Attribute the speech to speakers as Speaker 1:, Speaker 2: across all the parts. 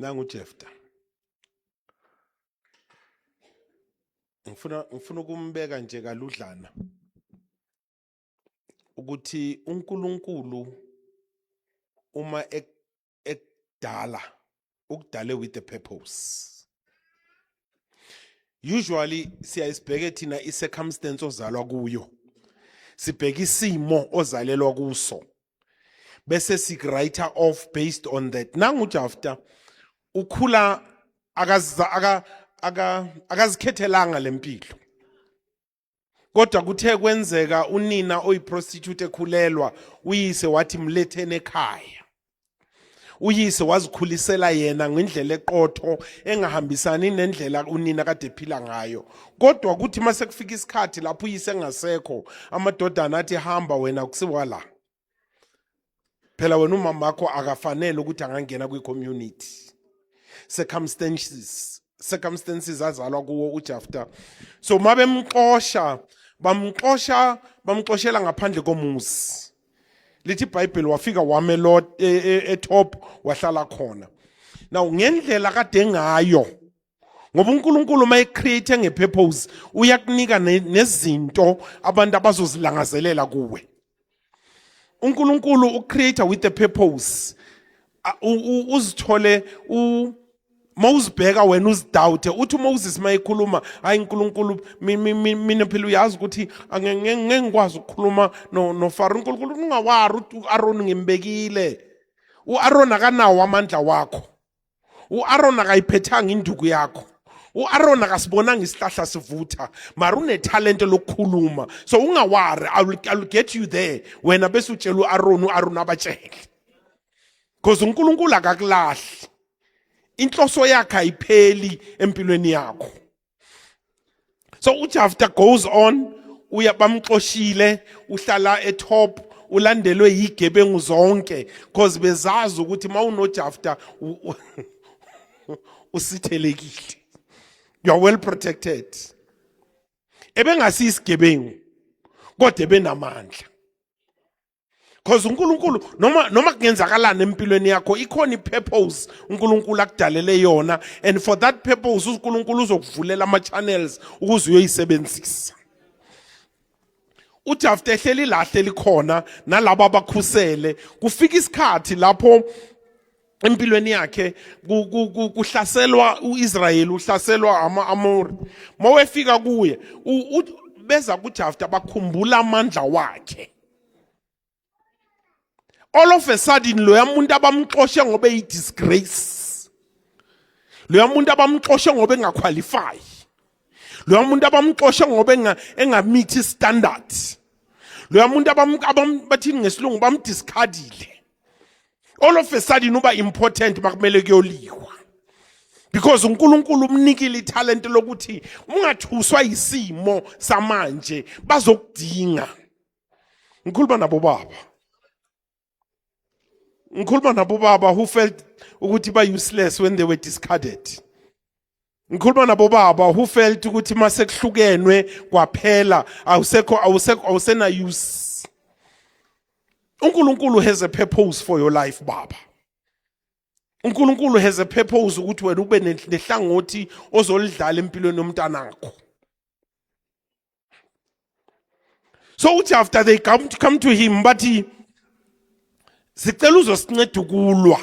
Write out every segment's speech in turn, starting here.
Speaker 1: Nangu Jefta. Ngifuna ukumbeka nje kaludlana ukuthi uNkulunkulu uma ekudala ukudale with a purpose. Usually siyayisibheke thina i-circumstance ozalwa kuyo, sibheke isimo ozalelwa kuso, bese sikwriter off based on that. Nangu Jafta ukhula akazikhethelanga lempilo, kodwa kuthe kwenzeka unina oyiprostitute ekhulelwa, uyise wathi mletheni ekhaya. Uyise wazikhulisela yena ngendlela eqotho engahambisani nendlela unina kade ephila ngayo. Kodwa kuthi mase kufika isikhathi lapho uyise engasekho, amadodana athi hamba wena, kusiwa la phela wena, umama wakho akafanele ukuthi angangena kwi-community. Circumstances azalwa kuwo uJafta. So mabemxosha, bamxosha, bamxoshela ngaphandle komuzi. Lithi iBhayibheli wafika wame etop, wahlala khona. Now ngendlela kade ngayo, ngoba uNkulunkulu uma ecreate ngepurpose uyakunika nezinto abantu abazozilangazelela kuwe. uNkulunkulu ucreate with a purpose. Uzithole mawuzibheka wena uzidoubt. Uthi uMoses mayekhuluma, hayi uNkulunkulu, mina phela uyazi ukuthi angeke ngikwazi ukukhuluma noFaro. uNkulunkulu, ungawari, uAaron ngimbekile. uAaron akanawo amandla wakho, uAaron akayiphethanga induku yakho, uAaron akasibonanga isihlahla sivutha, mara unethalente lokukhuluma. So ungawari, I will get you there. Wena bese utshela uAaron, uAaron abatshele, because uNkulunkulu akakulahli, inhloso yakhe ayipheli empilweni yakho. So uJafta goes on, uya bamxoshile, uhlala etop, ulandelwe yigebengu zonke, cause bezazi ukuthi mawunoJafta usithelekile, you are well protected. Ebengasiyisigebengu kodwa ebenamandla, cause uNkulunkulu noma kungenzakalani empilweni yakho, ikhona ipurpose uNkulunkulu akudalele yona, and for that purpose uNkulunkulu uzokuvulela ama channels ukuze uyoyisebenzisa. UJafta ehleli lahle likhona nalabo abakhusele. Kufika isikhathi lapho empilweni yakhe kuhlaselwa uIsrael, uhlaselwa ama-Amori. Mawefika kuye, beza kuJafta bakhumbula amandla wakhe. All of a sudden loya muntu abamxoshe ngoba eyi-disgrace, loya muntu abamxoshe ngoba engaqualify, loya muntu abamxoshe ngoba engameet standard, loya muntu bathini ngesilungu, bamdiscardile, all of a sudden uba important makumele kuyoliwa, because uNkulunkulu umnikile italent lokuthi ungathuswa isimo samanje, bazokudinga. Ngikhuluma nabo baba, ngikhuluma nabo baba who felt ukuthi ba useless when they were discarded. Ngikhuluma nabo baba who felt ukuthi mase kuhlukenwe kwaphela, awusekho, awusekho, awusena use. uNkulunkulu has a purpose for your life, baba. uNkulunkulu has a purpose ukuthi wena ube nehlangothi ozolidlala empilweni yomntanakho. So uthi after they come to him, bathi sicela uzosinceda ukulwa,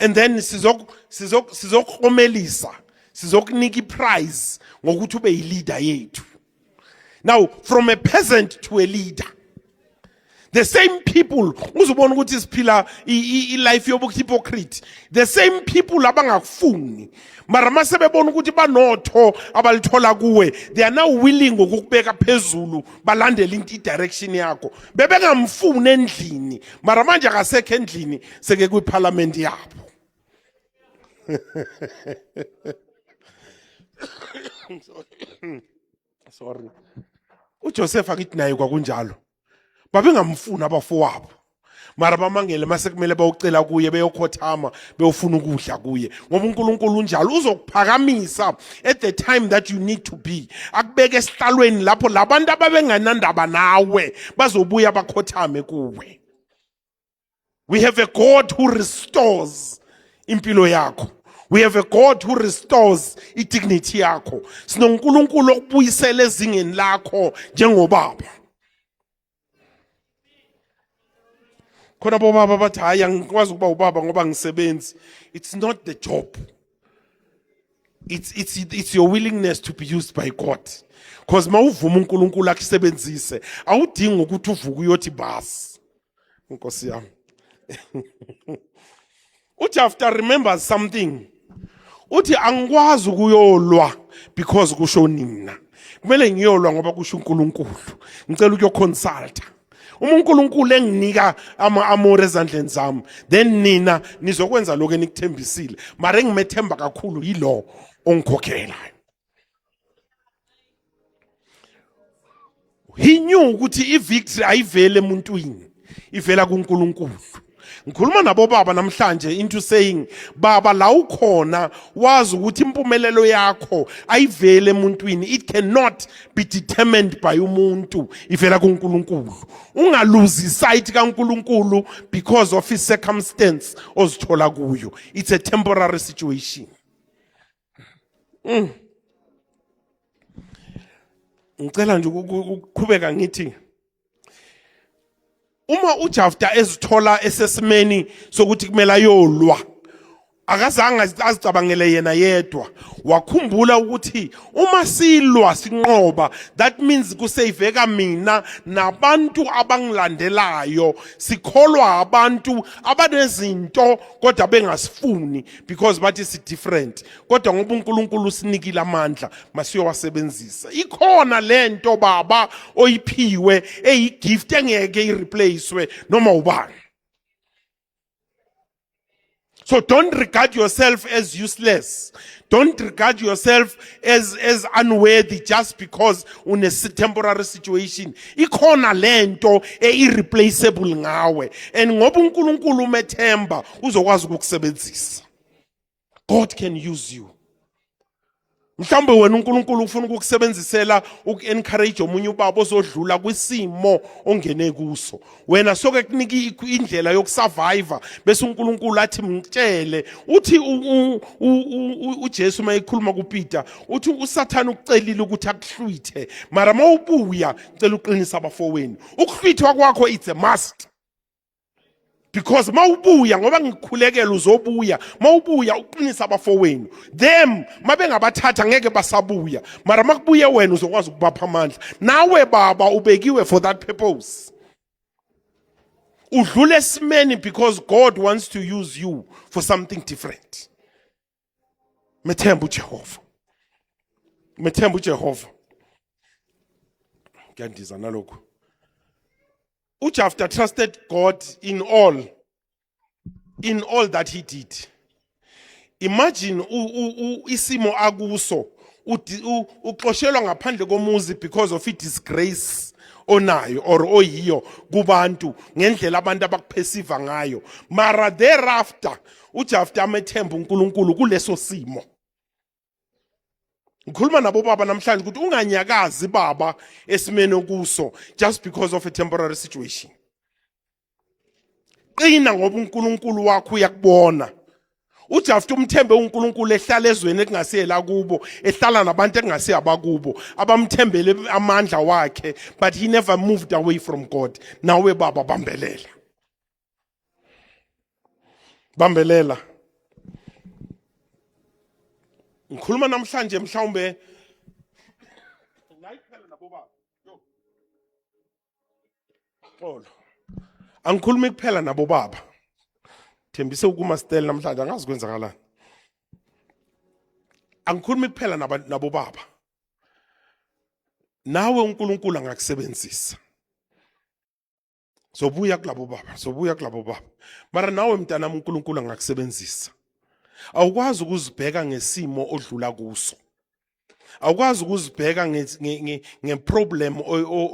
Speaker 1: and then sizokuklomelisa, sizokunika iprize ngokuthi ube yileader yethu. Now from a peasant to a leader, the same people, uzobona ukuthi siphila i-life yobuhypocrite. The same people abangakufuni, mara mase bebona ukuthi banotho abalithola kuwe, they are now willing ukukubeka phezulu, balandele i-direction yakho. Bebengamfuni endlini, mara manje akasekho endlini, seke kwiparliament yabo. Sorry. UJoseph akithi naye kwakunjalo, babengamfuni abafowabo, mara bamangele mase kumele bawucela kuye, beyokhothama beyofuna ukudla kuye, ngoba uNkulunkulu unjalo, uzokuphakamisa at the time that you need to be, akubeke esihlalweni lapho labantu ababenganandaba nawe bazobuya bakhothame kuwe. We have a God who restores. Impilo yakho. We have a God who restores i-dignity yakho. SinoNkulunkulu okubuyisela ezingeni lakho njengobaba. Khona bobaba bathi hayi angikwazi ukuba ubaba ngoba ngisebenzi. It's not the job. It's your willingness to be used by God. Because mawuvuma uNkulunkulu akusebenzise, awudingi ukuthi uvuke uyothi basi. Nkosi yami. Uthi after remembers something. Uthi angikwazi ukuyolwa because kusho nina. Kumele ngiyolwa ngoba kusho uNkulunkulu. Ngicela ukuyoconsulta. Uma uNkulunkulu enginika ama-amore ezandleni zami, then nina nizokwenza lokho enikuthembisile. Mara engimethemba kakhulu yilo ongikhokhelayo. He knew ukuthi i-victory ayiveli emuntwini, ivela kuNkulunkulu. Ngikhuluma nabo baba namhlanje into saying baba la ukhona wazi ukuthi impumelelo yakho ayiveli emuntwini, it cannot be determined by umuntu, ivela kuNkulunkulu. Ungaluzi sight kaNkulunkulu because of his circumstance ozithola kuyo. It's a temporary situation. Ngicela nje ukuqhubeka ngithi uma uJafta ezithola esesimeni sokuthi kumele ayolwa, akazange azicabangele yena yedwa, wakhumbula ukuthi uma silwa sinqoba, that means kuseyiveka mina nabantu abangilandelayo, sikholwa abantu abanezinto kodwa bengasifuni because bathi si different, kodwa ngoba uNkulunkulu usinikile amandla masiyowasebenzisa. Ikhona lento baba oyiphiwe eyigift engeke ireplacewe noma ubani. So don't regard yourself as useless. Don't regard yourself as unworthy just because une temporary situation. Ikhona lento e-irreplaceable ngawe. And ngoba uNkulunkulu umethemba uzokwazi ukukusebenzisa. God can use you. Mhlawumbe wena uNkulunkulu ufuna ukukusebenzisela uku-encourage omunye ubaba ozodlula kwisimo ongene kuso. Wena soke kunika indlela yokusurvive bese uNkulunkulu athi mtshele. Uthi uJesu mayekhuluma kuPeter uthi uSathane ukucelile ukuthi akuhlwithe, mara mawubuya cela uqinise abafowenu. Ukuhlwithwa kwakho it's a must. Because mawubuya ngoba ngikukhulekela uzobuya, mawubuya uqinisa abafowenu, them mabengabathatha ngeke basabuya, mara makubuye wena uzokwazi ukubapha amandla. Nawe baba ubekiwe for that purpose. Udlule esimeni because God wants to use you for something different. Methemba uJehova, methemba uJehova. Ngiyandiza nalokho. uJafta trusted God in all that he did. Imagine isimo akuso, uxoshelwa ngaphandle komuzi because of i-disgrace onayo or oyiyo kubantu, ngendlela abantu abakuperceive ngayo. Mara thereafter uJafta amethemba uNkulunkulu kuleso simo. Ngikhuluma nabo baba namhlanje ukuthi unganyakazi baba esimeni okuso just because of a temporary situation. Qina ngoba uNkulunkulu wakho uyakubona. uJafta umthembe uNkulunkulu ehlala ezweni ekungasiyela kubo, ehlala nabantu ekungasiye abakubo, abamthembele amandla wakhe, but he never moved away from God. Nawe baba bambelela. Bambelela. Ngikhuluma namhlanje mhlawumbe ngayiphela nabo baba. Xolo. Angikhulumi kuphela nabo baba. Thembise ukuma stele namhlanje, angazi kwenzakalani. Angikhulumi kuphela nabo baba. Nawe uNkulunkulu angakusebenzisa. Sobuya kulabo baba, sobuya kulabo baba. Mara nawe mntanami uNkulunkulu angakusebenzisa. Awukwazi ukuzibheka ngesimo odlula kuso. Awukwazi ukuzibheka ngeproblem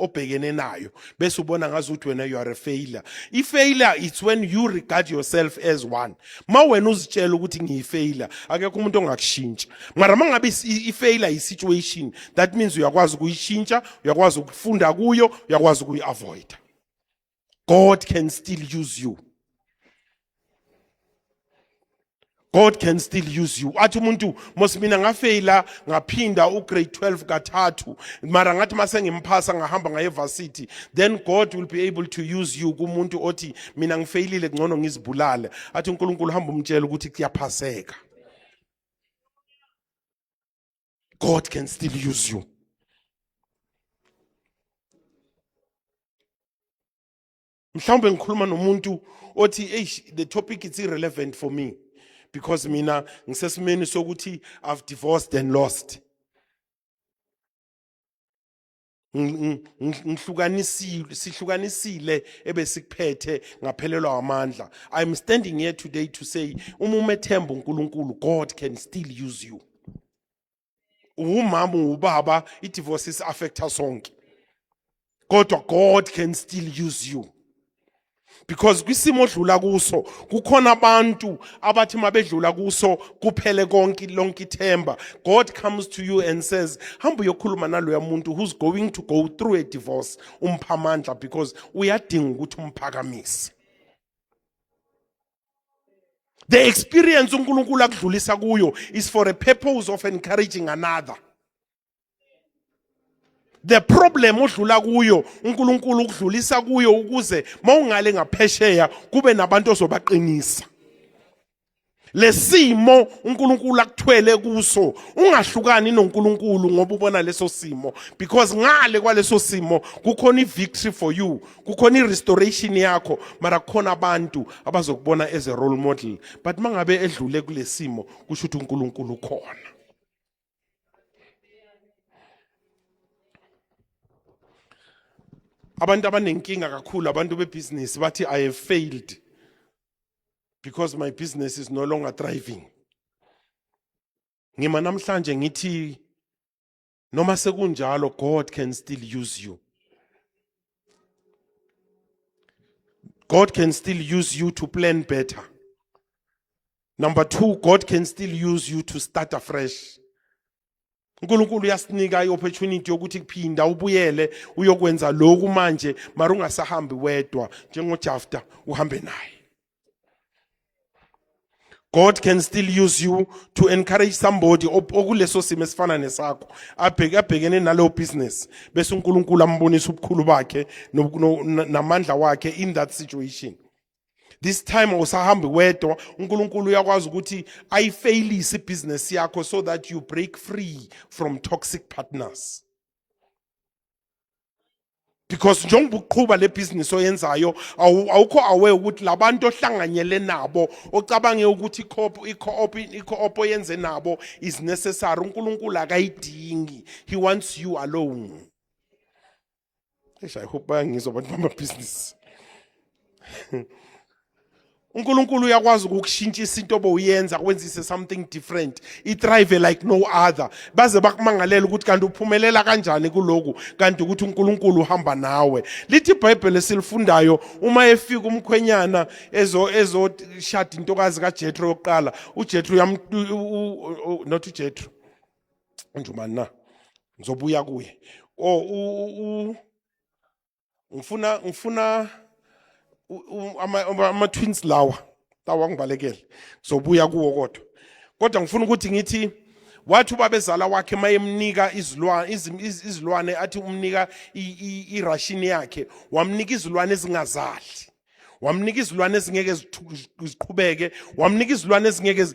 Speaker 1: obhekene nayo bese ubona ngazuthi wena you are a failure. I-failure, it's when you regard yourself as one. Ma wena uzitshela ukuthi ngiyi-failure, akekho umuntu ongakushintsha. Mara mangabe i-failure i-situation, that means uyakwazi ukuyishintsha, uyakwazi ukufunda kuyo, uyakwazi ukuyi-avoida. God can still use you. God can still use you. Athi umuntu mos mina ngafeyila ngaphinda ugrade 12 kathathu mara ngathi mase ngimphasa ngahamba ngaye varsity, then God will be able to use you kumuntu othi mina ngifeyilile ngcono ngizibulale. Athi uNkulunkulu hamba umtshela ukuthi kuyaphaseka. God can still use you. Mhlawumbe ngikhuluma nomuntu othi eish, the topic is irrelevant for me because mina ngisesimeni sokuthi I've divorced and lost. Ngihlukanisile, sihlukanisile ebesikuphethe, ngaphelelwa amandla. I'm standing here today to say uma umethemba uNkulunkulu, God can still use you. Umama, ubaba, i-divorce is affecta sonke, kodwa God can still use you because kwisimo odlula kuso kukhona abantu abathi mabedlula kuso kuphele konke, lonke ithemba. God comes to you and says hamba uyokhuluma naloya muntu who's going to go through a divorce, umpha amandla because uyadinga ukuthi umphakamise. The experience uNkulunkulu akudlulisa kuyo is for a purpose of encouraging another. The problem odlula kuyo uNkulunkulu ukudlulisa kuyo ukuze mawungale ngaphesheya kube nabantu ozobaqinisa. Lesimo uNkulunkulu akuthwele kuso, ungahlukani noNkulunkulu ngoba ubona leso simo, because ngale kwaleso simo kukhona i-victory for you, kukhona i-restoration yakho, mara kukhona abantu abazokubona as a role model. But mangabe edlule kulesimo kusho ukuthi uNkulunkulu ukhona. Abantu abanenkinga kakhulu, abantu bebusiness, bathi I have failed because my business is no longer thriving. Ngima namhlanje ngithi noma sekunjalo, God can still use you. God can still use you to plan better. Number 2, God can still use you to start afresh. uNkulunkulu uyasinika iopportunity yokuthi kuphinda ubuyele uyokwenza lokhu manje, mara ungasahambi wedwa njengoJafta, uhambe naye. God can still use you to encourage somebody okuleso simo esifana nesakho, abheke abhekene naleyo business, bese uNkulunkulu ambonisa ubukhulu bakhe namandla wakhe in that situation. This time awusahambi wedwa, uNkulunkulu uyakwazi ukuthi ayifeyilise ibusiness yakho so that you break free from toxic partners. Because njengoba uqhuba le business oyenzayo, awukho aware ukuthi labantu ohlanganyele nabo, ocabange ukuthi i-co-op oyenze nabo is necessary, uNkulunkulu akayidingi. He wants you alone. Eish, I hope bayangizwa abantu bamabhizinisi. uNkulunkulu uyakwazi ukukushintshisa into obowuyenza, kwenzise something different, ithrive like no other, baze bakumangalela ukuthi kanti uphumelela kanjani kuloku, kanti ukuthi uNkulunkulu uhamba nawe. Lithi iBhayibheli esilifundayo, uma efika umkhwenyana ezo ezoshada intokazi kaJethro yokuqala, uJethro uyam, not uJethro njumani na, ngizobuya kuye. Oh, ngifuna ama twins lawa lawa ngibalekele, ngizobuya kuwo, kodwa ngifuna ukuthi ngithi wathi ubabezala wakhe mayemnika izilwane, izilwane athi umnika iration yakhe, wamnika izilwane ezingazali, wamnika izilwane ezingeke ziqhubeke, wamnika izilwane ezingeke,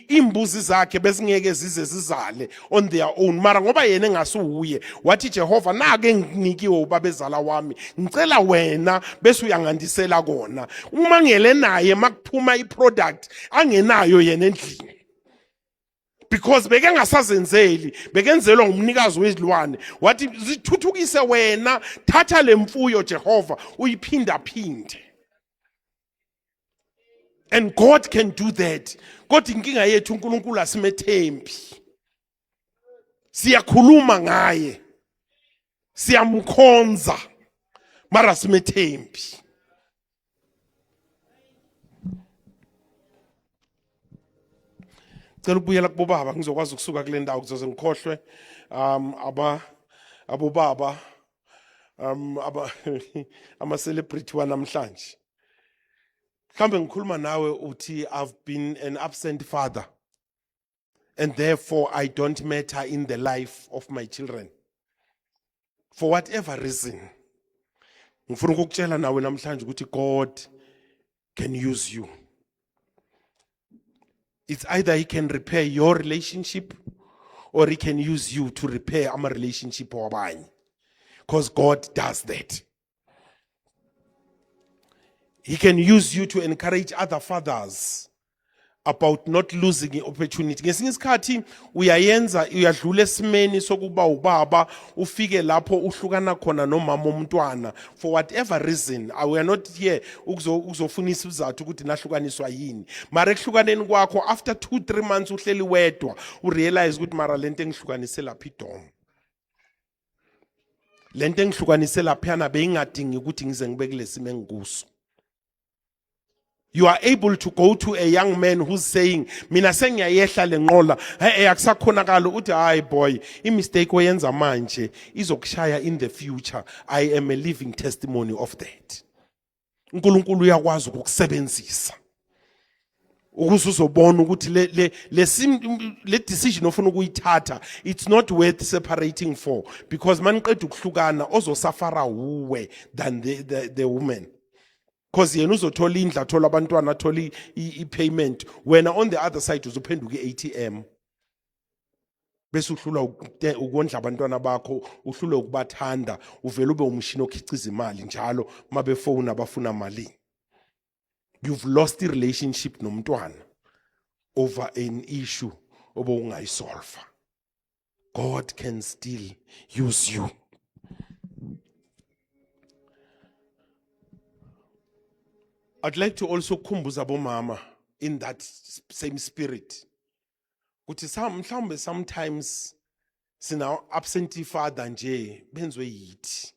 Speaker 1: imbuzi zakhe bezingeke zize zizale on their own, mara ngoba yena engasuwuye wathi Jehova, nake nginikiwe ubabezala wami, ngicela wena bese uyangandisela kona. Uma ngele naye makuphuma iproduct angenayo yena endlini, because bekengasazenzeli, bekenzelwa ngumnikazi wezilwane, wathi zithuthukise wena, thatha lemfuyo Jehova uyiphinda phinde. And God can do that. Kodwa inkinga yethu, uNkulunkulu asimethembi. Siyakhuluma ngaye, siyamkhonza, mara simethembi. Cela ukubuyela kubobaba, ngizokwazi ukusuka kule ndawo kuzoze ngikhohlwe. Aba abobaba, aba ama celebrity wanamhlanje. Mhlambe ngikhuluma nawe uthi, "I've been an absent father and therefore I don't matter in the life of my children for whatever reason." Ngifuna ukukutshela nawe namhlanje ukuthi God can use you. It's either he can repair your relationship or he can use you to repair ama relationship wabanye, because God does that. He can use you to encourage other fathers about not losing the opportunity. Ngesinye isikhathi uyayenza, uyadlula esimeni sokuba ubaba, ufike lapho uhlukana khona nomama omntwana for whatever reason. We are not here ukuzofuna isizathu ukuthi nahlukaniswa yini, mara ekuhlukaneni kwakho, after 2 3 months uhleli wedwa, urealize ukuthi mara lento engihlukanise lapha idom, lento engihlukanise laphana beyingadingi ukuthi ngize ngibe kulesimo engikuso. You are able to go to a young man who's saying, "Mina sengiyayehla lenqola, hey, akusakhonakala." Uthi, "Hayi boy, i mistake oyenza manje izokushaya in the future. I am a living testimony of that." uNkulunkulu uyakwazi ukukusebenzisa ukuze uzobona ukuthi le decision ofuna ukuyithatha, it's not worth separating for, because maniqeda ukuhlukana, ozosuffera uwe than the woman, because yena uzothola indlu, athola abantwana, athola i-payment. Wena on the other side uzophenduka i-ATM, bese uhlulwa ukondla abantwana bakho, uhlulwe ukubathanda, uvele ube umshini okhiqiza imali njalo mabefona bafuna malini. You've lost the relationship nomntwana over an issue obowungayisolve. God can still use you. I'd like to also khumbuza bomama in that same spirit ukuthi mhlawumbe sometimes sina absentee father nje benziwe yithi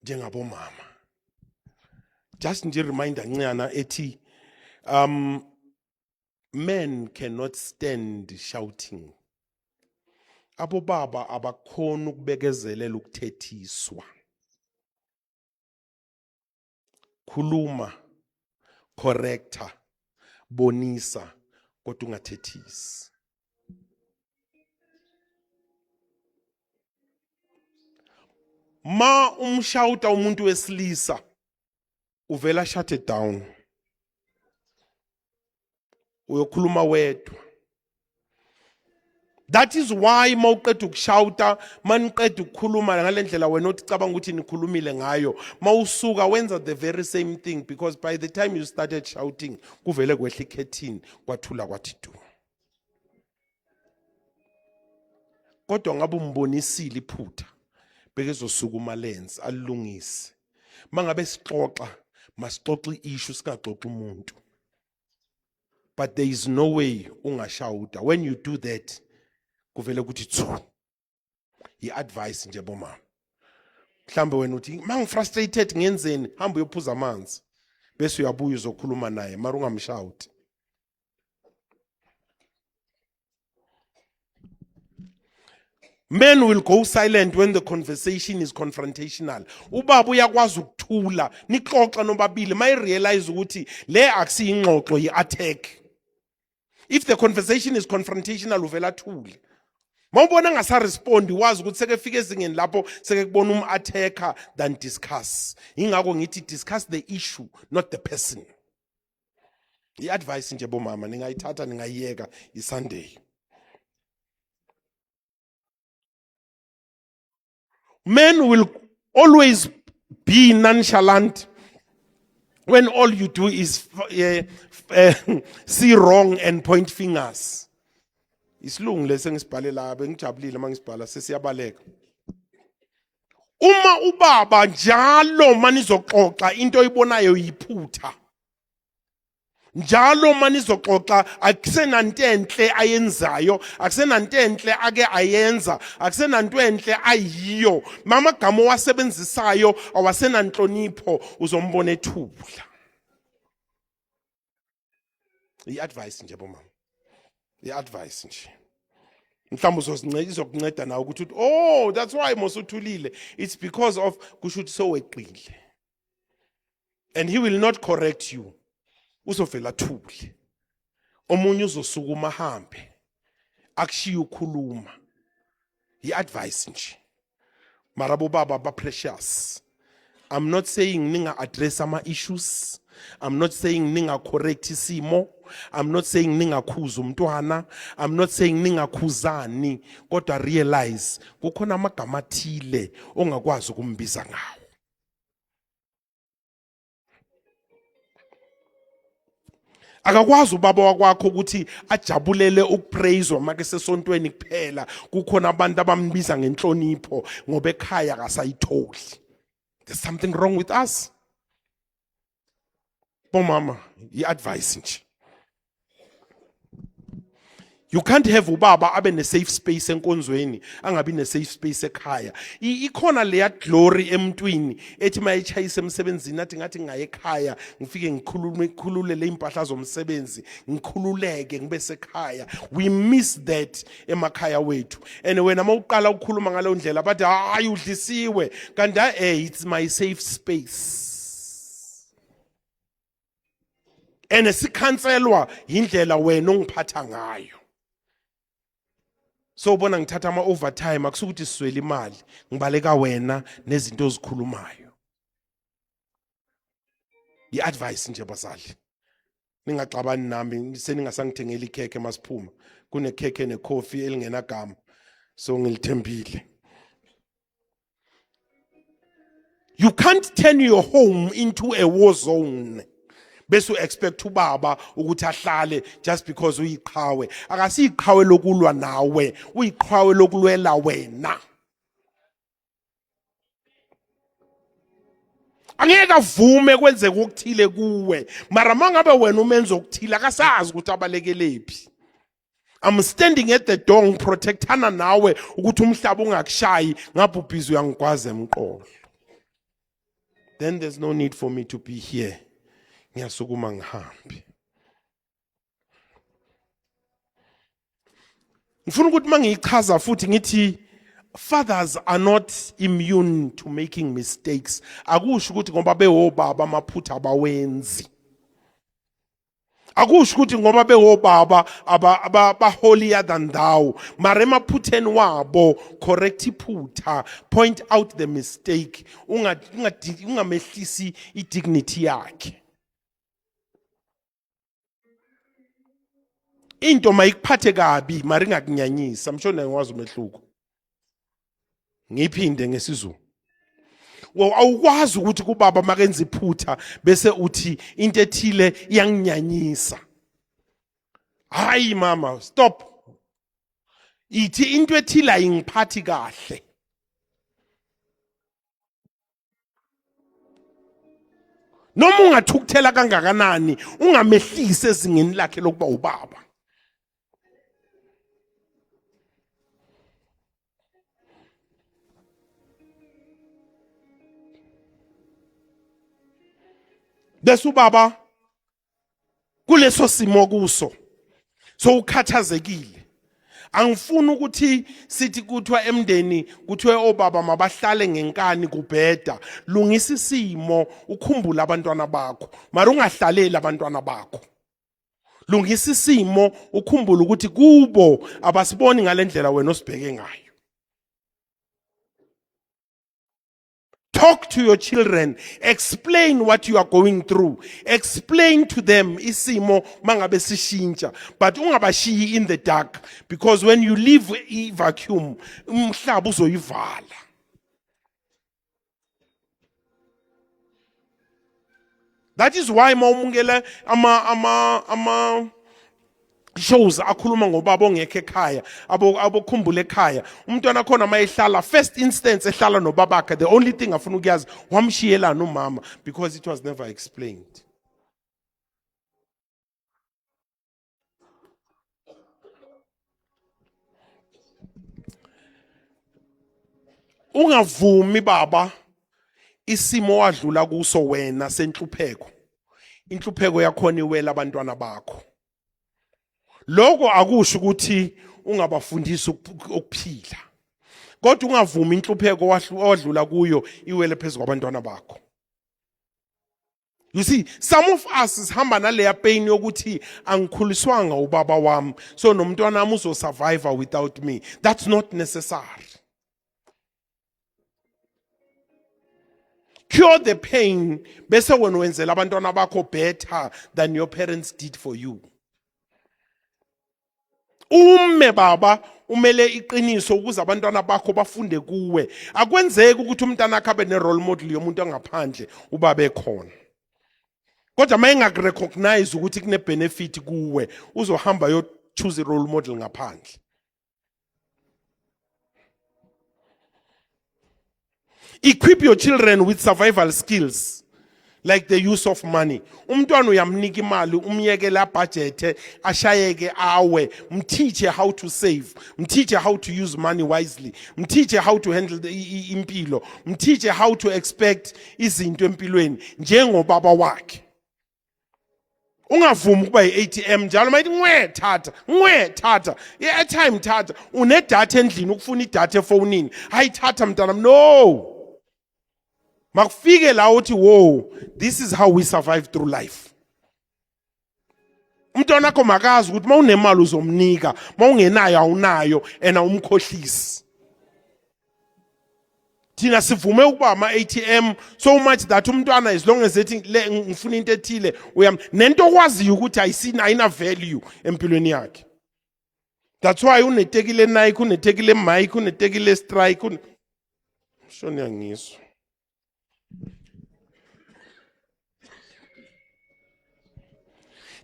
Speaker 1: njengabomama. Just nje reminder ncane ethi men cannot stand shouting. Abobaba abakhona ukubekezelela ukuthethiswa. Khuluma, correcta, bonisa, kodwa ungathethisi. Ma umshawuta umuntu wesilisa, uvela shut it down, uyokhuluma wedwa. That is why mawuqeda ukushawuta, maniqeda ukukhuluma ngalendlela wena othi cabanga ukuthi nikhulumile ngayo, mawusuka wenza the very same thing, because by the time you started shouting, kuvele kwehla ikhethini, kwathula kwathi du. Kodwa ngabe umbonisile iphutha, bekezosukuma lenze alilungise. Mangabe sixoxa, masixoxe issue, singaxoxi umuntu. But there is no way ungashawuta. When you do that, kuvele ukuthi thu. I-advice nje bomama. Mhlambe wena uthi, "Mangifrustrated ngenzeni?" Hamba uyophuza amanzi, bese uyabuya uzokhuluma naye, mara ungamshawuti. Men will go silent when the conversation is confrontational. Ubaba uyakwazi ukuthula nixoxa nobabili, mayi realize ukuthi le akusiyingxoxo, yi-attack. If the conversation is confrontational, uvela athule. Mawubona engasarespondi, wazi ukuthi sekefika ezingeni lapho sekekubona um-attacker than discuss. Ingakho ngithi discuss the issue, not the person. I-advice nje bomama, ningayithatha, ningayiyeka, i-Sunday. Men will always be nonchalant when all you do is see wrong and point fingers. Isilungu lesi engisibhale la, bengijabulile mangisibhala, sesiyabaleka. Uma ubaba njalo manizoxoxa into oyibonayo yiphutha, njalo manizoxoxa akusenanto enhle ayenzayo, akusenanto enhle ake ayenza, akusenanto enhle ayiyo, mamagama owasebenzisayo awasenanhlonipho, uzombona ethula. I-advice nje bomama, i-advice nje. Mhlawumbe uzozinceda, izokunceda nawe ukuthi uthi, "Oh, that's why mos uthulile, it's because of," kusho ukuthi soweqile. And he will not correct you. Uzovela athule. Omunye uzosukuma ahambe. Akushiye ukhuluma. I-advice nje. Mara bobaba ba precious. I'm not saying ninga address ama issues. I'm not saying ninga correct isimo. I'm not saying ningakhuza umntwana. I'm not saying ningakhuzani kodwa realize kukhona amagama athile ongakwazi ukumbiza ngawo. Akakwazi ubaba wakwakho ukuthi ajabulele ukupraiswa make sesontweni kuphela kukhona abantu abambiza ngenhlonipho ngoba ekhaya akasayitholi. There's something wrong with us. Bomama, i-advice nje. You can't have ubaba abe ne safe space enkonzweni angabi ne safe space ekhaya. Ikhona leya glory emntwini ethi mayechayisa emsebenzini athi ngathi ngaye ekhaya ngifike ngikhulume ngikhululele impahla zomsebenzi ngikhululeke ngibe sekhaya. We miss that emakhaya wethu. And wena mawuqala ukukhuluma ngaleyo ndlela bathi hayi udlisiwe kanti eh it's my safe space. And sikhanselwa indlela wena ongiphatha ngayo. So ubona ngithatha ama overtime akusukuthi siswele imali, ngibaleka wena nezinto ozikhulumayo. I-advice nje bazali. Ningaxabani nami seningasangithengeli ikhekhe masiphuma. Kunekhekhe nekhofi elingenagama. So ngilithembile. You can't turn your home into a war zone. Bese u-expect ubaba ukuthi ahlale just because uyiqhawe. Akasiyiqhawe lokulwa nawe, uyiqhawe lokulwela wena. Angeke avume kwenzeke okuthile kuwe, mara mangabe wena umenza okuthile akasazi ukuthi abalekelephi. I'm standing at the door ngiprotectana nawe ukuthi umhlaba ungakushayi ngapha ubhizi uyangigwaza emqolo. Then there's no need for me to be here. Ngiyasukuma ngihambe. Ngifuna ukuthi mangiyichaza futhi ngithi fathers are not immune to making mistakes. Akusho ukuthi ngoba bewobaba amaphutha abawenzi. Akusho ukuthi ngoba bewobaba aba holier than thou, mara emaphutheni wabo correct iphutha, point out the mistake, ungamehlisi i-dignity yakhe. Into mayikuphathe kabi mara ingakunyanyisi. I'm sure naye wazi umehluko. Ngiphinde ngesiZulu. Well, awukwazi ukuthi kubaba makenza iphutha bese uthi into ethile iyanginyanyisa. Hayi mama, stop. Ithi into ethile ayingiphathi kahle. Noma ungathukuthela kangakanani ungamehlisi ezingeni lakhe lokuba ubaba. Bese ubaba kuleso simo kuso so ukhathazekile. Angifuni ukuthi sithi kuthiwa emndeni kuthiwe obaba mabahlale ngenkani kubheda. Lungisa isimo ukhumbule abantwana bakho, mara ungahlaleli abantwana bakho. Lungisa isimo ukhumbule ukuthi kubo abasiboni ngalendlela wena osibheke ngayo. Talk to your children, explain what you are going through, explain to them isimo mangabe sishintsha, but ungabashiyi in the dark, because when you leave i vacuum umhlaba uzoyivala. That is why mawumukela ama shows akhuluma ngobaba ongekho ekhaya, abokhumbula ekhaya, umntwana khona mayehlala first instance ehlala nobabakhe, the only thing afuna ukuyazi wamshiyelana umama, because it was never explained. Ungavumi baba isimo wadlula kuso wena senhlupheko, inhlupheko yakhona iwela abantwana bakho. Lokho akusho ukuthi ungabafundisi ukuphila, kodwa ungavumi inhlupheko owadlula kuyo iwele phezu kwabantwana bakho. You see, some of us sihamba naleya pain yokuthi angikhuliswanga ubaba wami, so nomntwana wami uzosurvive without me. That's not necessary. Cure the pain bese wena wenzela abantwana bakho better than your parents did for you. Ume baba umele iqiniso ukuze abantwana bakho bafunde kuwe. Akwenzeki ukuthi umntana akhe abe ne-role model yomuntu angaphandle ubaba ekhona. Kodwa uma engakurecognize ukuthi kune-benefit kuwe, uzohamba yo-choose i-role model ngaphandle. Equip your children with survival skills like the use of money. Umntwana uyamnika imali, umyekele abudgete, ashayeke awe, mteache how to save, mteache how to use money wisely, mteache how to handle the impilo, mteache how to expect izinto empilweni njengobaba wakhe. Ungavumi ukuba yi-ATM njalo mayithi ngwe thatha, ngwe thatha, i-airtime thatha, unedatha endlini ukufuna idatha efonini, hayi thatha mntana, no. Makufike la uthi wo, this is how we survive through life. Umntwana wakho makazi ukuthi mawunemali uzomnika, mawungenayo awunayo and awumkhohlisi. Thina sivume ukuba ama-ATM so much that umntwana as long as ethi le ngifuna into ethile uyam nento okwaziyo ukuthi ayisina ayina value empilweni yakhe. That's why uneteki le Nike, uneteki le Mike, uneteki le Strike. Shoni yangizwa.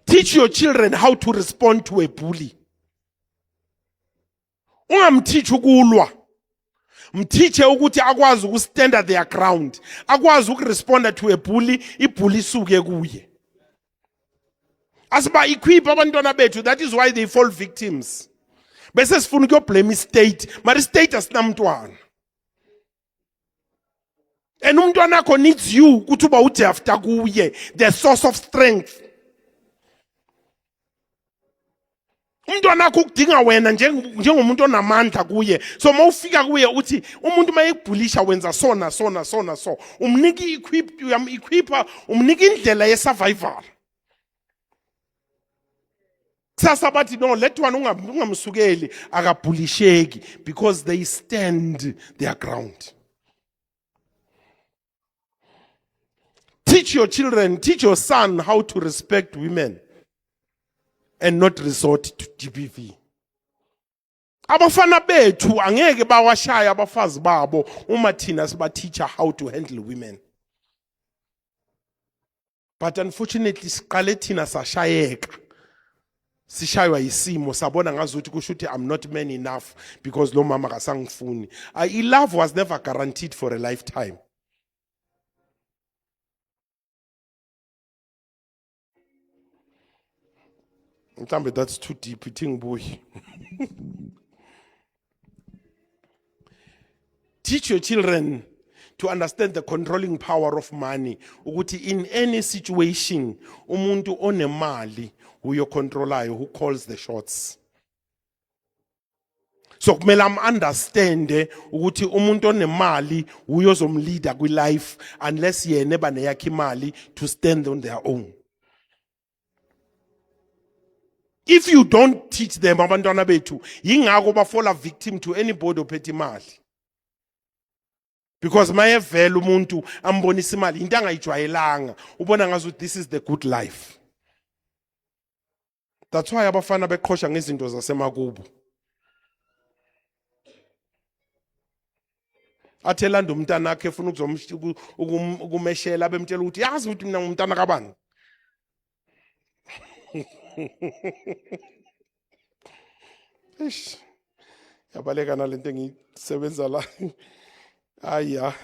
Speaker 1: Teach your children how to respond to a bully. Ungamteach ukulwa, mteache ukuthi akwazi ukustanda their ground, akwazi ukuresponda to a bully, ibully isuke kuye. Asiba equip abantwana bethu, that is why they fall victims. Bese sifuna ukuyoblame istate, mara istate asinamntwana. And umntwana wakho needs you ukuthi uba ujafta kuye, the source of strength. Umntwana wakho ukudinga wena njengomuntu onamandla kuye. So mawufika kuye uthi umuntu mayekubhulisha wenza sona sona sona so, umnika i-equip, uyam-equipa, umnika indlela ye-survival. Kusasa bathi no, let one ungamsukeli, akabhulisheki because they stand their ground. Teach your children, teach your son how to respect women and not resort to GBV. Abafana bethu angeke bawashaya abafazi babo uma thina siba teacher how to handle women. But unfortunately siqale thina sashayeka. Sishaywa yisimo sabona ngazuthi kusho ukuthi I'm not man enough because lo mama kasangifuni. I-love was never guaranteed for a lifetime. Mhlambe that's too deep, ithi ngibuye. Teach your children to understand the controlling power of money, ukuthi in any situation umuntu onemali uyocontrolayo, who calls the shots. So kumele am understand ukuthi umuntu onemali uyozomleader kwi life unless yena eba neyakhe imali to stand on their own. If you don't teach them abantwana bethu, yingakho bafola victim to anybody ophethe imali. Because mayevela umuntu ambonisa imali, into angayijwayelanga, ubona ngazuthi this is the good life. That's why abafana beqhosha ngezinto zasemakubo. Athe elanda umntana akhe efuna ukumeshela, bemtshela ukuthi yazi ukuthi mina ngumntana kabani. Eish. Yabaleka nalento engiyisebenza la. Aya.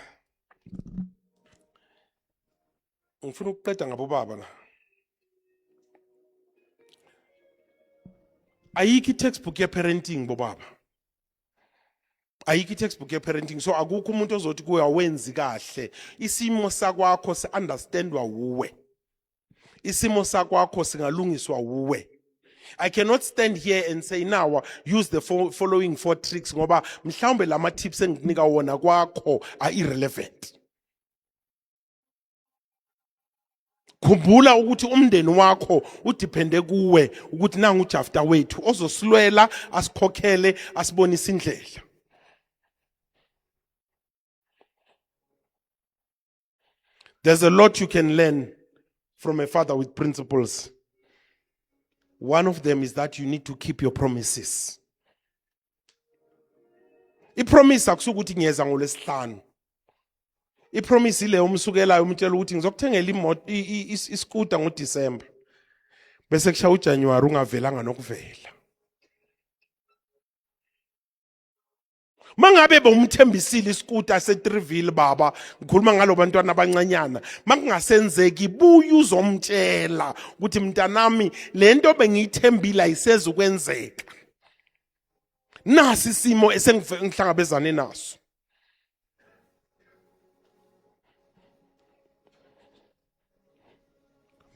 Speaker 1: Ngifuna ukuqeda ngabo baba la. Ayikho i-textbook ye-parenting bobaba. Ayikho i-textbook ye-parenting, so akukho umuntu ozothi kuwe awenzi kahle. Isimo sakwakho si-understandwa wuwe. Isimo sakwakho singalungiswa wuwe. I cannot stand here and say now use the following 4 tricks ngoba mhlawumbe lama tips engikunika wona kwakho are irrelevant. Khumbula ukuthi umndeni wakho udiphende kuwe ukuthi nangu uJafta wethu ozosilwela, asikhokhele, asibonise indlela. There's a lot you can learn from a father with principles. One of them is that you need to keep your promises. Ipromise akusukuthi ngiyeza ngolwesihlanu. Ipromise ile umsukelayo umtshela ukuthi ngizokuthengela imoto, iskuta ngoDecember. Bese kushaya uJanuary ungavelanga nokuvela. Mangabe bomthembisile isikuta seTriville, baba, ngikhuluma ngalo bantwana abancanyana, makungasenzeki buya uzomtshela ukuthi mntanami, lento bengiyithembile ayiseze ukwenzeka, nasi isimo esengihlangabezane naso.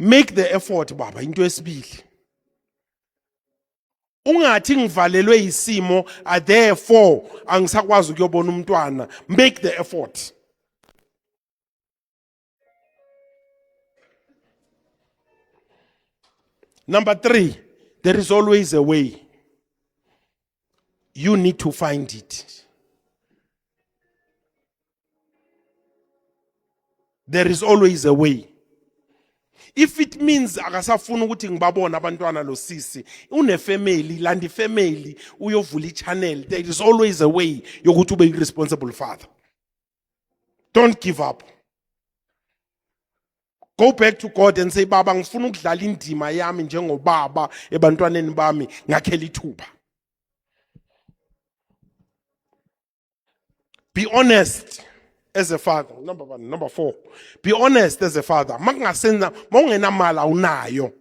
Speaker 1: Make the effort, baba. Into esibili, ungathi ngivalelwe isimo, therefore angisakwazi ukuyobona umntwana. Make the effort. Number 3, there is always a way. You need to find it. There is always a way. If it means akasafuna ukuthi ngibabone abantwana, lo sisi une-family, landa ifamily, uyovula i-channel. There is always a way yokuthi ube i-responsible father. Don't give up. Go back to God and say, "Baba, ngifuna ukudlala indima yami njengobaba ebantwaneni bami, ngakhela ithuba." Be honest as a father. Number 1. Number 4, be honest as a father. Makungasenza mawungenamali, awunayo,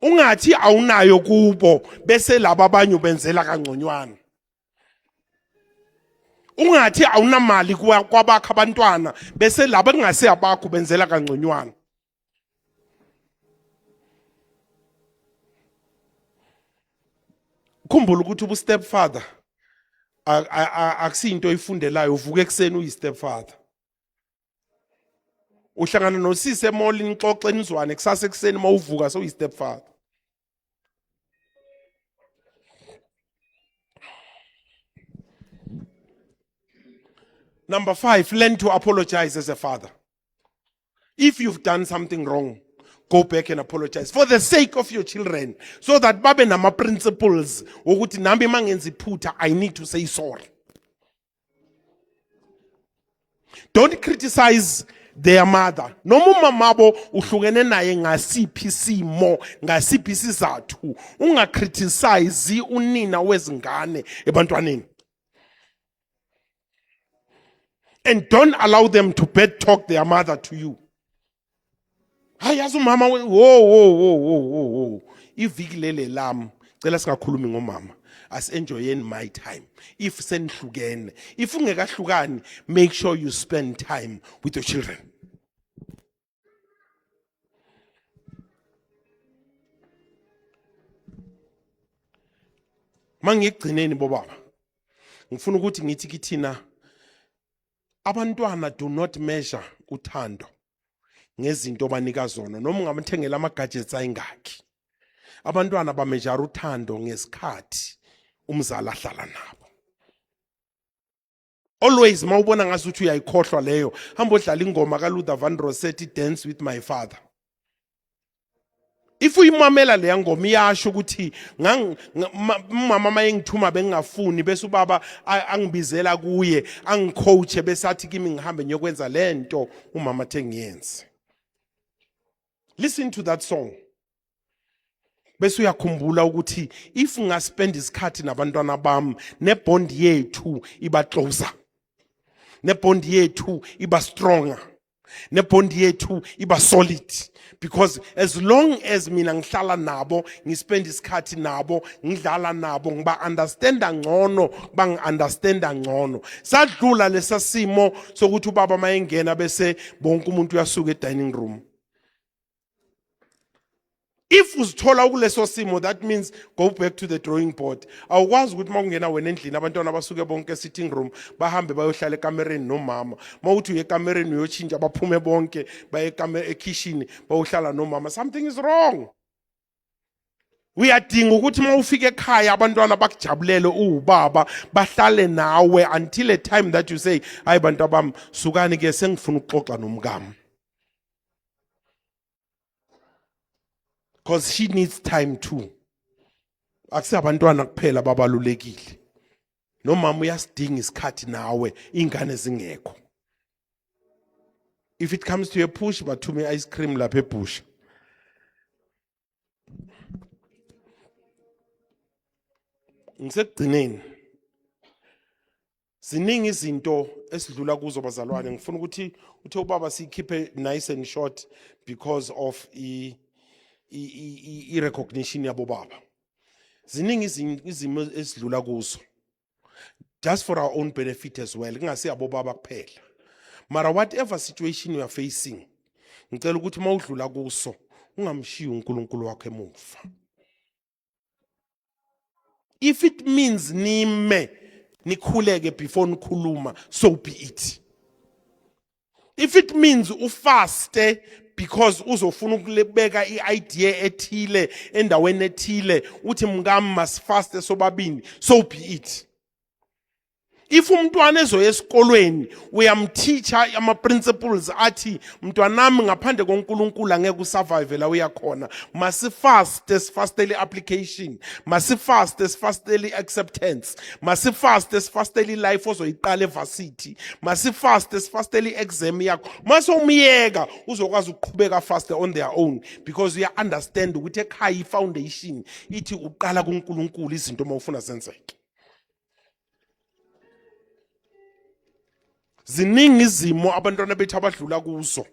Speaker 1: ungathi awunayo kubo bese laba abanye ubenzela kangconywana. Ungathi awunamali kwabakho abantwana bese laba kungase abakho benzela kangconywana. Khumbula ukuthi ubu stepfather akusinto oyifundelayo. Uvuka ekuseni uyi stepfather, uhlangana nosisi emall, nixoxe, nizwane, kusasa ekuseni mawuvuka sewuyi stepfather. Number 5, learn to apologize as a father. If you've done something wrong, go back and apologize for the sake of your children, so that babe nama principles ukuthi nami mangenza iphutha, I need to say sorry. Don't criticize their mother. Noma umamabo uhlukene naye ngasiphi isimo, ngasiphi isizathu, ungacriticize unina wezingane ebantwaneni. And don't allow them to bad talk their mother to you. Hayi, yazi umama, wo wo wo wo wo wo, iviki lele lami, cela singakhulumi ngomama, asi-enjoyeni my time. If senihlukene, if ungekahlukani, make sure you spend time with your children. Mangigcineni bobaba, ngifuna ukuthi ngithi kithina abantwana, do not measure uthando ngezinto obanika zona, noma ungamthengela ama gadgets ayingakhi. Abantwana bameasure uthando ngesikhathi umzali ahlala nabo. Always mawubona ngazuthi uyayikhohlwa leyo, hamba odlala ingoma kaLuther Vandross ethi "Dance with My Father". If uyimamela leya ngoma, iyasho ukuthi umama mayengithuma bengingafuni, bese ubaba angibizela kuye, angicoache, bese athi kimi ngihambe ngiyokwenza lento umama athe ngiyenze. Listen to that song bese uyakhumbula ukuthi if ngaspend isikhathi nabantwana bami, nebond yethu iba closer, nebond yethu iba stronger, nebond yethu iba solid, because as long as mina ngihlala nabo, ngispend isikhathi nabo, ngidlala nabo, ngiba understanda ngcono, bangi-understanda ngcono. Sadlula lesa simo sokuthi ubaba mayengena bese bonke umuntu uyasuka e-dining room. If uzithola kuleso simo, that means go back to the drawing board. Awukwazi ukuthi uma kungena wena endlini abantwana basuke bonke sitting room bahambe bayohlala ekamereni nomama. Uma uthi uye ekamereni uyoshintsha baphume bonke baye ekhishini bayohlala nomama. Something is wrong. Uyadinga ukuthi uma ufika ekhaya abantwana bakujabulele uwubaba, bahlale nawe until a time that you say, hayi bantu abami, sukani ke sengifuna ukuxoxa nomkami. Because she needs time too. Akusabantwana kuphela babalulekile. Nomama uyasidinga isikhathi nawe ingane zingekho. If it comes to a push, bathume ice cream lapha ebhusha. Ngisekugcineni. Ziningi izinto esidlula kuzo bazalwane. Ngifuna ukuthi uthe ubaba siyikhiphe nice and short because of i i recognition yabo baba. Ziningi izimo esidlula kuzo. Just for our own benefit as well, kungasi abo baba kuphela. Mara whatever situation you are facing, ngicela ukuthi mawudlula kuso ungamshiyi uNkulunkulu wakho emuva. If it means nime nikhuleke before nikhuluma, so be it. If it means ufaste because uzofuna ukubeka i-idea ethile endaweni ethile, uthi mkami masifaste sobabini, so be it. If umntwana ezoya esikolweni uyamteacha ama principles athi mntwanami ngaphandle koNkulunkulu angeke usurvive la uyakhona, masifaste sifastele application, masifaste sifastele acceptance, masifaste sifastele life ozoyiqala evarsity, masifaste sifastele exam yakho. Mase umyeka uzokwazi ukuqhubeka faste on their own because uya understand ukuthi ekhaya i-foundation ithi uqala kuNkulunkulu izinto uma ufuna zenzeke. Ziningi izimo abantwana bethu abadlula kuzo,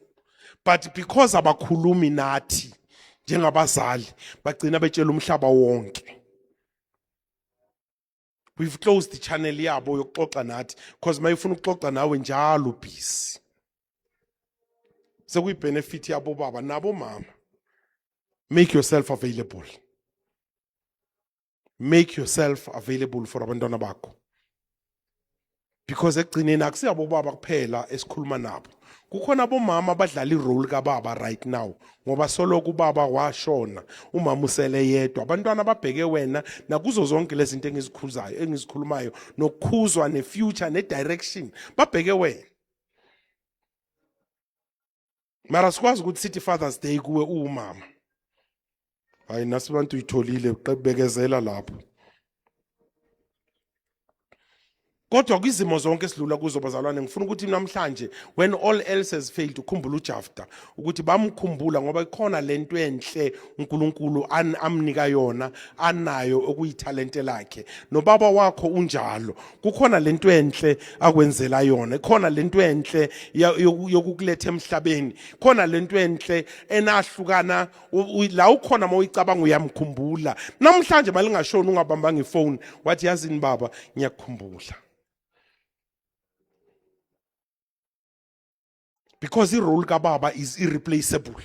Speaker 1: but because abakhulumi nathi njengabazali bagcina betshela umhlaba wonke. We've closed the channel yabo yokuxoxa nathi because mayifuna ukuxoxa nawe njalo busy. Sekuyi benefit yabo baba nabo mama. Make yourself available. Make yourself available for abantwana bakho. Because ekugcineni akusiyabo baba kuphela esikhuluma nabo. Kukhona abomama abadlala irole kababa right now ngoba soloku ubaba washona, umama usele yedwa. Abantwana babheke wena nakuzo zonke lezi zinto engizikhuzayo, engizikhulumayo, nokukhuzwa nefuture nedirection, babheke wena. Mara sikwazi ukuthi sithi Father's Day kuwe uwumama. Hayi nasibantu uyitholile, bekezela lapho. Kodwa kwizimo zonke esidlula kuzo bazalwane, ngifuna ukuthi namhlanje when all else has failed ukhumbule uJafta ukuthi bamkhumbula ngoba ikhona lento enhle uNkulunkulu amnika yona anayo okuyithalente lakhe. Nobaba wakho unjalo, kukhona lento enhle akwenzela yona, ikhona lento enhle yokukuletha emhlabeni, khona lento enhle enahlukana la ukhona. Uma uyicabanga uyamkhumbula namhlanje, malingashoni ungabambanga ifoni wathi yazini baba ngiyakukhumbula, because i-role kababa is irreplaceable.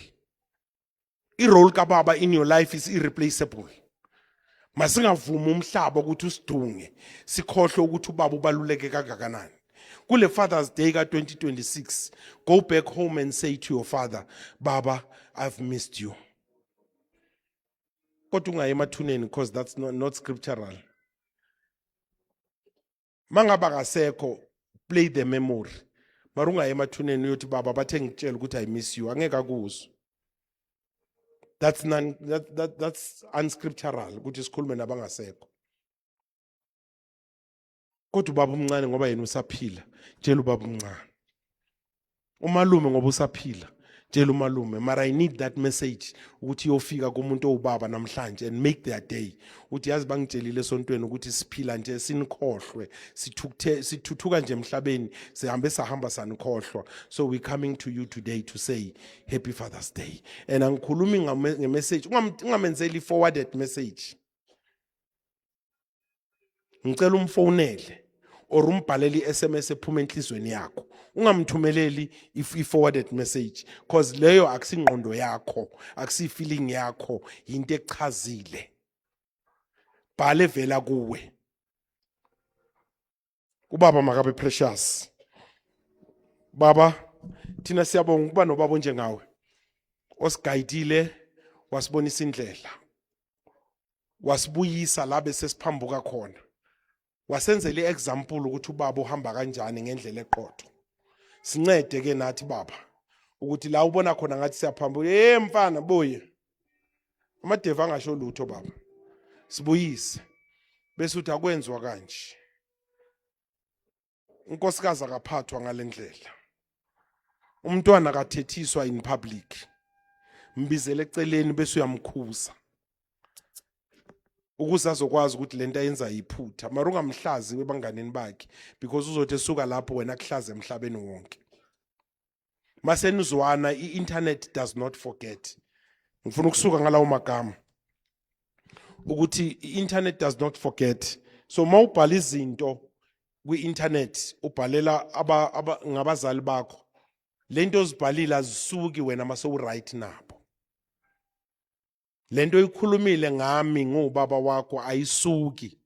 Speaker 1: I-role kababa in your life is irreplaceable. Masingavumi umhlaba ukuthi usidunge sikhohlwe ukuthi ubaba ubaluleke kangakanani. Kule Father's Day ka-2026, go back home and say to your father, baba, I've missed you. Kodwa ungayi emathuneni because that's not scriptural. Mangaba kasekho, play the memory, mara ungayi emathuneni uyothi baba bathe ngitshela ukuthi I miss you. Angeke akuzwe. That's non, that, that, that's unscriptural ukuthi sikhulume nabangasekho. Kodwa ubaba omncane ngoba yena usaphila, tshela ubaba omncane. Umalume ngoba usaphila, tshela umalume. Mara I need that message ukuthi iyofika kumuntu owubaba namhlanje and make their day. Uthi yazi bangitshelile esontweni ukuthi siphila nje sinikhohlwe, sithukuthe sithuthuka nje emhlabeni, sihambe sahamba sanikhohlwa. So we coming to you today to say happy Father's Day. And angikhulumi ngemessage, ungamenzeli forwarded message. Ngicela umfonele Or umbhalele i-SMS ephuma enhlizweni yakho. Ungamthumeleli i-forwarded message, cause leyo akusingqondo yakho, akusi-feeling yakho, yinto ekuchazile. Bhale vela kuwe. Ubaba makabe precious. Baba, thina siyabonga ukuba nobaba onjengawe, osigayidile, wasibonisa indlela, wasibuyisa la bese siphambuka khona, wasenzela i-example ukuthi ubaba uhamba kanjani ngendlela eqotho. Sincede ke nathi, baba, ukuthi la ubona khona ngathi siyaphambuka, hey mfana, buye. Amadeva angasho lutho, baba, sibuyise bese uthi akwenziwa kanje, unkosikazi akaphathwa ngalendlela, umntwana akathethiswa in public. Mbizele eceleni bese uyamkhuza ukuze azokwazi ukuthi lento ayenza yiphutha. Mara ungamhlazi ebanganeni bakhe, because uzothi esuka lapho wena kuhlaza emhlabeni wonke. Masenizwana, i-internet does not forget. Ngifuna ukusuka ngalawo magama ukuthi i-internet does not forget. So mawubhala izinto kwi-internet, ubhalela aba ngabazali bakho, lento ozibhalile azisuki wena mase u-right nabo. Lento oyikhulumile ngami ngubaba wakho ayisuki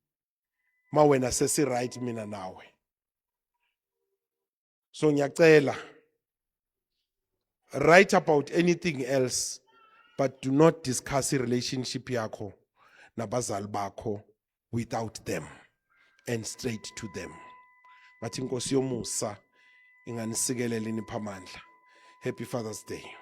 Speaker 1: ma wena sesi right mina nawe. So ngiyacela, write about anything else, but do not discuss i-relationship yakho nabazali bakho without them and straight to them. Ngathi inkosi yomusa inganisikelela, inipha amandla. Happy Father's Day.